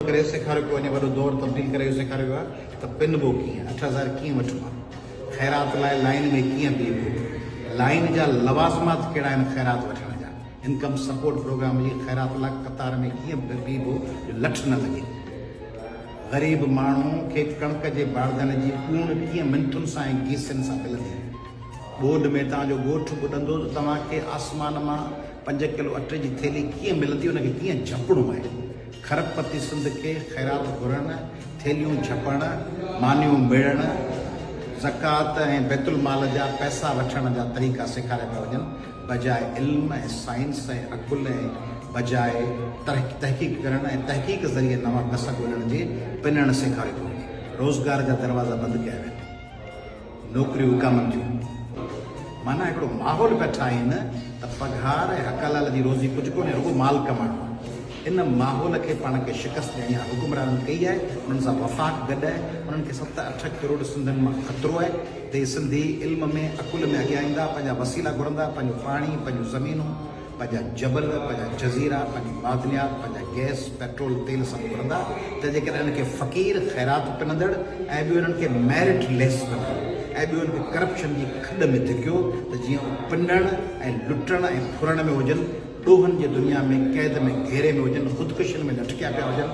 ڪري سيکاريو پيو وڃي وڏو دور تبديل ڪري اهو سيکاريو ويو آهي ته پنبو ڪيئن 8000 ڪيئن وٺبا خيرات لاء لائين ۾ ڪيئن بيهبو لائين جا لوازمات ڪهڙا آهن خيرات وٺڻ جا انڪم سپورٽ پروگرام جي خيرات لاء قطار ۾ ڪيئن بيهبو جو لٺ نه لڳي غريب ماڻهو کي ڪڻڪ جي باردن جي ڳوڻ ڪيئن منٿن سان ۽ گيسين سان ملندي ٻوڏ ۾ توهان جو ڳوٺ ٻڏندو ته توهان کي آسمان مان پنج ڪلو اٽي جي ٿيلهي ڪيئن ملندي ان کي ڪيئن جهپڻو آهي. کرپتي سنڌ کي خيرات گهرڻ، ٿيلهيون ڇپڻ، مانيون ميڙڻ، زڪوات ۽ بيت المال جا پئسا وٺڻ جا طريقا سيکاريا پيا وڃن، بجاء علم ۽ سائنس ۽ عقل ۽ بجاء تحقيق ڪرڻ ۽ تحقيق ذريعي نوان گس ڳولڻ جي پنڻ سيکاريو پيو وڃي. روزگار جا دروازا بند ڪيا ويا آهن. نوڪريون وڪامن ٿيون. معنيٰ هڪڙو ماحول پيا ٺاهين ته پگهار ۽ حق حلال جي روزي ڪجهه ڪونهي رڳو مال ڪمائڻو آهي. ان ماحول کي پاڻ کي شڪست ڏيڻي آهي. حڪمرانن ڪئي آهي، انهن سان وفاق گڏ آهي، انهن کي ست اٺ ڪروڙ سنڌين مان خطرو آهي ته اهي سنڌي علم ۾ عقل ۾ اڳيان ايندا، پنهنجا وسيلا گهرندا، پنهنجو پاڻي، پنهنجون زمينون، پنهنجا جبل، پنهنجا جزيرا، پنهنجي معدنيات، پنهنجا گئس، پيٽرول، تيل سڀ گهرندا ته جيڪڏهن انهن کي فقير، خيرات پنندڙ ۽ ٻيو انهن کي ميرٽ ليس بنايو ۽ ٻيو انهن کي ڪرپشن جي کڏ ۾ ڌڪيو ته جيئن اهي پنڻ ۽ لٽڻ ۽ ڦرڻ ۾ هجن، ڏوهن جي دنيا ۾ قيد ۾ گهيري ۾ هجن، خودڪشين ۾ لٽڪيا پيا هجن.